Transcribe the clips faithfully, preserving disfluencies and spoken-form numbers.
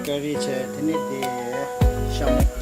ཀ་རི་བྱས། དེ་ནས་དེ་ཤ་མོག་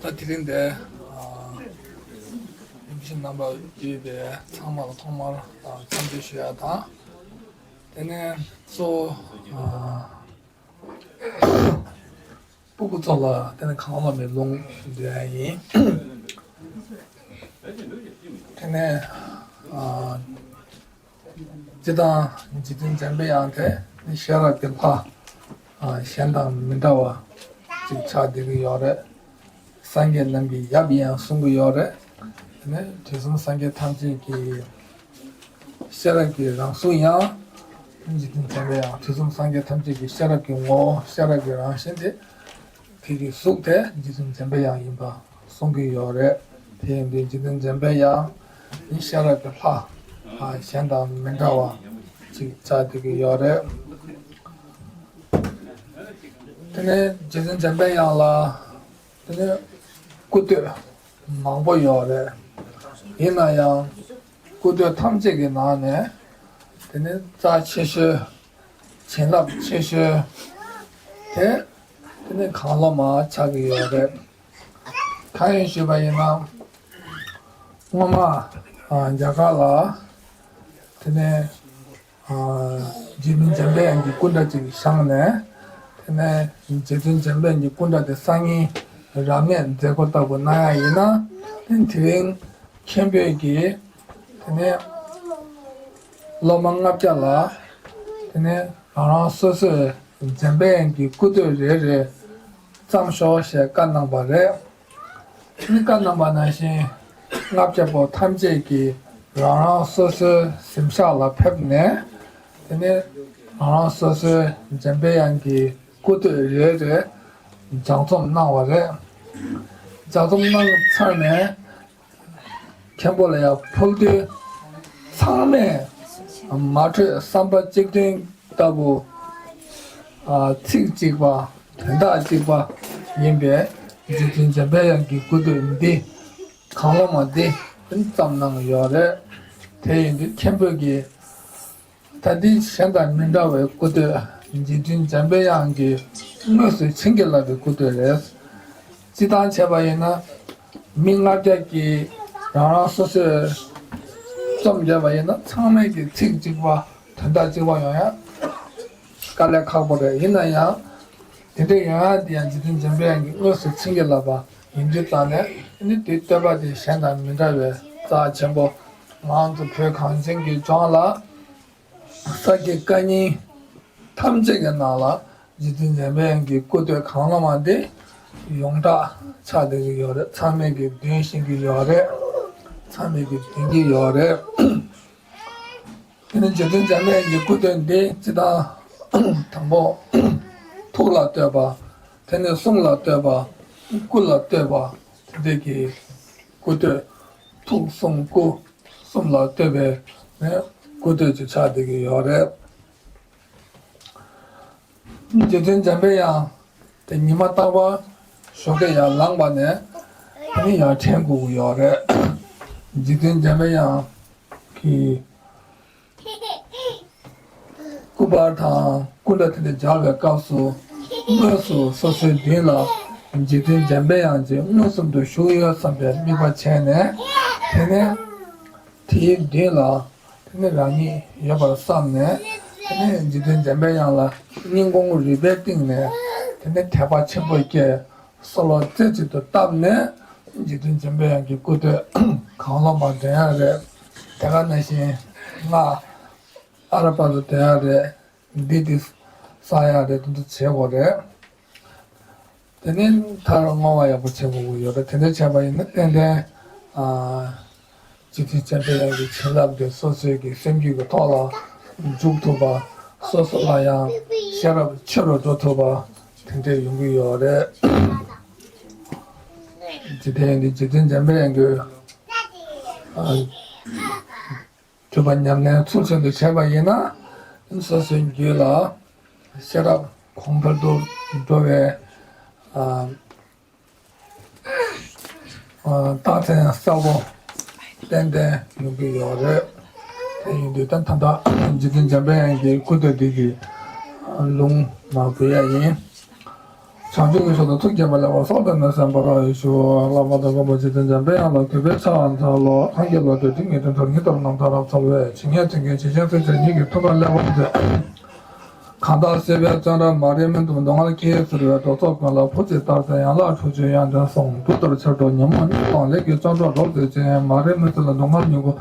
དེ་རིང་འདིར་ཡིད་བཞིན་རྣམ་པར་བསྡུས་པའི་ཚང་མར་ཐོག་མར་འཚམས་འདྲི་ཞུ་ཡ་དང་། དེ་ནས་གཙོ་བོ་སྤུ་གུ་ཚོ་ལ་དེ་ནས་གང་བླངས་པའི་ལུང་འདྲི་ཡ་ཡིན། དེ་ནས་སྤྱིར་བཏང་འཇིག་རྟེན་འཇམ་པའི་དབྱངས་དེ་ནི་ཤེས་རབ་ཀྱི་ལྷ་གཞན་དང་མི་འདྲ་བ་ཅིག་ཆགས་བསྡད་ཀྱི་ཡོད་རེད། སངས་རྒྱས་རྣམས་ཀྱི་ཡབ་ཡིན་ཡང་གསུང་གི་ཡོད་རེད། དེ་ནས་དུས་གསུམ་སངས་རྒྱས་ཐམས་ཅད་ཀྱི་ཤེས་རབ་ཀྱི་རང་གཟུགས་ཡང་འཇིག་རྟེན་འཇམ་པའི་དབྱངས། དུས་གསུམ་སངས་རྒྱས་ཐམས་ཅད་ཀྱི་ཤེས་རབ་ཀྱི་ངོ་བོ་ཤེས་རབ་ཀྱི་རང་བཞིན་དེ། དེ་གི་གཟུགས་དེ་འཇིག་རྟེན་འཇམ་པའི་དབྱངས་ཡིན་པ་གསུང་གི་ཡོད་རེད། དེ་ཡིན་དུས་འཇིག་རྟེན་འཇམ་པའི་དབྱངས་ནི་ཤེས་རབ་ཀྱི་ལྷ་གཞན་དང་མི་འདྲ་བ་ཅིག་ཆགས་བསྡད་ཀྱི་ཡོད་རེད། དེ་ནས་འཇིག་རྟེན་འཇམ་པའི་དབྱངས་ལ་དེ་ནས་སྐུ་སྟོད་མང་པོ་ཡོད་རེད། ཡིན་ན་ཡང་སྐུ་སྟོད་ཐམས་ཅད་ཀྱི་ནང་ནས་དེ་ནས་རྩ་ཆེ་ཤོས། བྱིན་རླབས་ཆེ་ཤོས་དེ་དེ་ནི་གང་བླངས་མ་ཆགས་ཀྱི་ཡོད་རེད། གང་ཡིན་ཞུས་པ་ཡིན་ན། སྔོན་མ་རྒྱ་གར་ལ་དེ་ནས་འཇིག་རྟེན་འཇམ་པའི་དབྱངས་ཀྱི་སྐུ་འདྲ་ཅིག་བཞེངས་ནས། དེ་ནས་འཇིག་རྟེན་འཇམ་པའི་དབྱངས་ཀྱི་སྐུ་འདྲ་དེ་སང་ཉིན་རབ་གནས་མཛད་སྒོ་ལྟ་བུ་གནང་ཡ་ཡིན་ན། དེ་དེ་རིང་མཁན་པོས་ཀྱིས་དེ་ནས་སློབ་མ་ལྔ་བརྒྱ་ལ་དེ་ནས་རང་རང་སོ་སོས་འཇམ་པའི་དབྱངས་ཀྱི་སྐུ་སྟོད་རེ་རེ་བརྩམས་ཤོག་ཞེས་བཀའ་གནང་བ་རེད། དེ་ནས་བཀའ་གནང་བ་ནང་བཞིན་ལྔ་བརྒྱ་པོ་ཐམས་ཅད་ཀྱིས་རང་རང་སོ་སོའི་གཟིམ་ཤག་ལ་ཕེབས་ནས། དེ་ནས་རང་རང་སོ་སོའི་འཇམ་པའི་དབྱངས་ཀྱི་སྐུ་སྟོད་རེ་རེ་ལྗགས་རྩོམ་གནང་བ་རེད། ལྗགས་རྩོམ་གནང་ཚར་ནས། མཁན་པོ་ལ་ཡང་ཕུལ་དུས། ཚང་མས་མ་འཕྲོད་བསམ་པ་གཅིག་མཐུན་ལྟ་བུ། ཨ། ཚིག་གཅིག་པ། དོན་དག་གཅིག་པ་ཡིན་པའི་འཇིག་རྟེན་འཇམ་པའི་དབྱངས་ཀྱི་སྐུ་སྟོད་འདི། གང་བླངས་མ་འདི་བརྩམས་གནང་ཡོད་རེད། དེ་ཡིན་དུས་མཁན་པོས་ཀྱིས། ད་འདི་གཞན་དང་མི་འདྲ་བའི་སྐུ་སྟོད། འཇིག་རྟེན་འཇམ་པའི་དབྱངས་ཀྱིས་དངོས་སུ་བྱིན་གྱིས་བརླབས་པའི་སྐུ་སྟོད་རེད། སྤྱིར་བཏང་བྱས་པ་ཡིན་ན། མི་ལྔ་བརྒྱ་གིས་རང་རང་སོ་སོའི་རྩོམ་བརྒྱབ་པ་ཡིན་ན། ཚང་མས་ཀྱི་ཚིག་གཅིག་པ། དོན་དག་གཅིག་པ་ཡོང་ཡ་དཀའ་ལས་ཁག་པོ་རེད། ཡིན་ན་ཡང་། དེ་འདྲའི་ཡོང་ཡ་དེ་ཡང་འཇིག་རྟེན་འཇམ་པའི་དབྱངས་ཀྱིས་དངོས་སུ་བྱིན་གྱིས་བརླབས་པ་ཡིན་དུས་ཙང་ནས། ཨ་ནི་དེའི་བསྟོད་པ་དེ་གཞན་དང་མི་འདྲ་བའི་རྩ་ཆེན་པོ། ང་ཚོ་བོད་གངས་ཅན་གྱི་ལྗོངས་ལ། ས་དགེ་བཀའ་རྙིང་ཐམས་ཅད་ཀྱི་ནང་ལ་འཇིག་རྟེན་འཇམ་པའི་དབྱངས་ཀྱི་སྐུ་སྟོད་གང་བླངས་མ་འདི་ཡོངས་གྲགས་ཆགས་བསྡད་ཀྱི་ཡོད་རེད། ཚང་མས་ཀྱི་འདོན་ཤེས་ཀྱི་ཡོད་རེད། ཚང་མས་ཀྱི་འདོན་གྱི་ཡོད་རེད། དེ་ནི་འཇིག་རྟེན་འཇམ་པའི་དབྱངས་ཀྱི་སྐུ་སྟོད་འདི་སྤྱིར་བཏང་དང་པོ་ཐུགས་ལ་བསྟོད་པ། དེ་ནས་གསུང་ལ་བསྟོད་པ། སྐུ་ལ་བསྟོད་པ། དེ་འདྲ་གི་སྐུ་སྟོད། ཐུགས་གསུང་སྐུ་གསུམ་ལ་བསྟོད་པའི་ནས་སྐུ་སྟོད་ཅིག་ཆགས་བསྡད་ཀྱི་ཡོད་རེད། འཇིག་རྟེན་འཇམ་པའི་དབྱངས་དེ་ཉི་མ་རྟག་པར་ཞོགས་ཀས་ཡར་ལངས་པ་ནས་དེ་ནས་ཡར་དྲན་དགོས་ཀྱི་ཡོད་རེད། འཇིག་རྟེན་འཇམ་པའི་དབྱངས་ཀྱི་སྐུ་པར་དང་སྐུ་འདྲ་དེ་འདྲ་སྦྱར་བའི་སྐབས་སུ། དངོས་སུ་སོ་སོའི་མདུན་ལ་འཇིག་རྟེན་འཇམ་པའི་དབྱངས་ཅིག་མངོན་སུམ་དུ་བཞུགས་ཡོད་བསམ་པའི་དམིགས་པ་བྱས་ནས། དེ་ནས་དེའི་མདུན་ལ་དེ་ནས་རང་ཉིད་ཡོད་པར་བསམ་ནས། དེ་ནས་འཇིག་རྟེན་འཇམ་པའི་དབྱངས་ལ་སྙིང་ཁོང་རུས་པའི་གཏིང་ནས་དེ་ནས་དད་པ་ཆེན་པོ་སྐྱེས། གསོལ་བ་རྩེ་གཅིག་ཏུ་བཏབ་ནས། འཇིག་རྟེན་འཇམ་པའི་དབྱངས་ཀྱི་སྐུ་སྟོད་གང་བླངས་པ་འདོན་ཡ་རེད། དེ་ག་ནང་བཞིན་སྔགས་ཨ་ར་པ་རུ་འདོན་ཡ་རེད། འདི་འདི་བསགས་ཡ་རེད། དེ་འདྲ་བྱེད་དགོས་རེད། དེ་ནས་མཐར་བསྔོ་བ་ཡག་པོ་བྱེད་དགོས་ཀྱི་ཡོད་རེད། དེ་འདྲ་བྱས་པ་ཡིན་ན་ཏན་ཏན། ཨ། འཇིག་རྟེན་འཇམ་པའི་དབྱངས་ཀྱི་བྱིན་རླབས་དེ་སོ་སོའི་གི་སེམས་རྒྱུད་ཀྱི་ཐོག་ལ་འཇུག་ཐུབ་པ། སོ་སོ་ལ་ཡང་ཤེས་རབ་ཆེ་རུ་འགྲོ་ཐུབ་པ་དེ་འདྲ་ཡོང་གི་ཡོད་རེད། འཇིག་རྟེན་འདི་འཇིག་རྟེན་འཇམ་པའི་དབྱངས་ཀྱི། ཨ། སྒྲུབ་པ་ཉམས་ལེན་ཚུལ་བཞིན་དུ་བྱས་པ་ཡིན་ན། སོ་སོའི་རྒྱུད་ལ་ཤེས་རབ་གོང་འཕེལ་དུ་འགྲོ་བའི། ཨ། ཨ། རྟགས་མཚན་གསལ་པོ་ཏན་ཏན་ཡོང་གི་ཡོད་རེད། དེ་ཡིན་དུས་ད་ད་ལྟ་འཇིག་རྟེན་འཇམ་པའི་དབྱངས་ཀྱི་སྐུ་སྟོད་འདི་གི་ལུང་མར་འབུལ་ཡ་ཡིན། བྱང་ཆུབ་ཀྱི་ཕྱོགས་དང་ཐུགས་བསྐྱེད་པ་ལེགས་པར་གསལ་བཏབ་ནས་གསན་པར་ཞུ། བསླབ་པ་དང་སྒོམ་པ་རྗེ་བཙུན་འཇམ་དཔལ་དབྱངས་ལ་གུས་པས་ཕྱག་འཚལ་ལོ། སངས་རྒྱས་བློ་གྲོས་ཏིང་ངེ་འཛིན་ཐོབ། ཉིད་ལྟར་རྣམ་ཐར་རབ་གསལ་བའི། ཇི་སྙེད་མཚན་བརྒྱད་ཇི་བཞིན་གསལ་བྱེད་ཉིད་ཀྱི་ཐུགས་ཀར་ལེགས་པར་མཛོད། གང་དག་སྲིད་པའི་བཙོན་རར་མ་རིག་མུན་དུ་སྡུག་བསྔལ་གྱིས་གཟིར་བའི་འགྲོ་ཚོགས་ཀུན་ལ་བུ་གཅིག་ལྟར་གསལ་ཡན་ལག་ཁྲོ་ཆུའི་ཡོན་ཏན་གསུང་། མདོར་བསྡུ་བྱ་སྒྲོ་ཉོན་མོངས་གཉིས་སྤངས་ལས་ཀྱི་བརྩོན་འགྲོ་རབ་མཛད་ཅིང་། མ་རིག་མུན་སེལ་སྡུག་བསྔལ་མྱུ་གུ།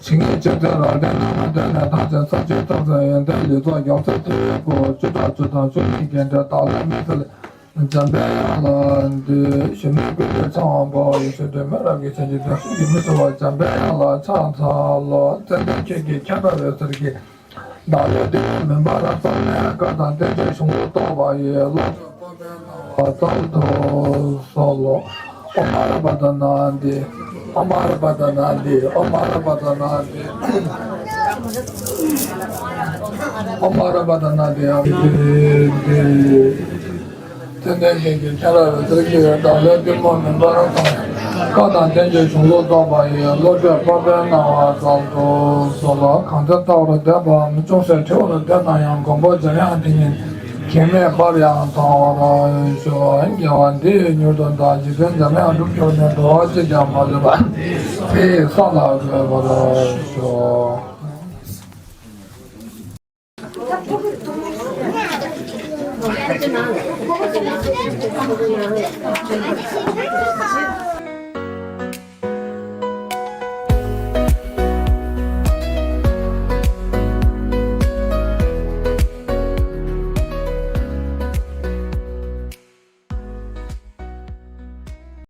ཇི་སྙེད་ཅི་སྟེ་རང་སྒྲའི་རྣམ་སྨིན་ལྡན་ནས། ཐམས་ཅད་ཚར་གཅོད་ཐབས་མཛད་ཡོན་ཏན་ལུས་རྫོགས་རྒྱལ་སྲས་ཐེག་པའི་སྐུ། བཅུ་ཕྲག་བཅུ་དང་བཅུ་གཉིས་རྒྱན་སྤྲས་བདག་བློའི་མུན་སེལ་འཇམ་དཔལ་དབྱངས་ལ་འདུད། ཞུ་མེད་སྐུ་ལས་ཕྱག་འོག་འབུལ་བ་ཡི། ཞུ་འདོད་མི་རབས་ཀྱི་བྱིན་གྱིས་བརླབས་ཤིང་གི་མི་ཚུགས་པ་འཇམ་དཔལ་དབྱངས་ལ་ཕྱག་འཚལ་ལོ། ཙན་དན་ཁྱེད་ཀྱི་ཁྱད་འཕགས་པའི་ཟུར་གྱིས། བདག་བློའི་གཏི་མུག་མུན་པ་རབ་བསལ་ནས། བཀའ་དང་བསྟན་བཅོས་གཞུང་ལུགས་རྟོགས་པ་ཡི། བློ་གྲོས་དཔག་པའི་སྣང་བ་སྩལ་དུ་གསོལ་ལོ། ཨོཾ་ཨ་ར་པ་ད་ན་དྷཱིཿ་ཨོཾ་ཨ་ར་པ་ད་ན་དྷཱིཿ་ཨོཾ་ཨ་ར་པ་ད་ན་དྷཱིཿ་ཨོཾ་ཨ་ར་པ་ད་ན་དྷཱིཿ་ཨ་དྷཱིཿ་ཙན་དན་ཁྱེད་ཀྱི་ཁྱད་འཕགས་པའི་ཟུར་གྱིས། བདག་བློའི་གཏི་མུག་མུན་པ་རབ་བསལ་ནས། བཀའ་དང་བསྟན་བཅོས་གཞུང་ལུགས་རྟོགས་པ་ཡི། བློ་གྲོས་དཔག་པའི་སྣང་བ་སྩལ་དུ་གསོལ་ལོ། གང་ཚེ་ལྟ་བར་འདོད་པའམ། ཅུང་ཟད་བྲི་བར་འདོད་ན་ཡང་། མགོན་པོ་འཇམ་དབྱངས་དེ་ཉིད་གེགས་མེད་པར་ཡང་མཐོང་བར་ཤོག་དགེ་བ་འདི་ཡིས་མྱུར་དུ་བདག་རྗེ་བཙུན་འཇམ་དབྱངས་འགྲུབ་གྱུར་ནས། འགྲོ་བ་གཅིག་ཀྱང་མ་ལུས་པ། དེ་ཡི་ས་ལ་འགོད་པར་ཤོག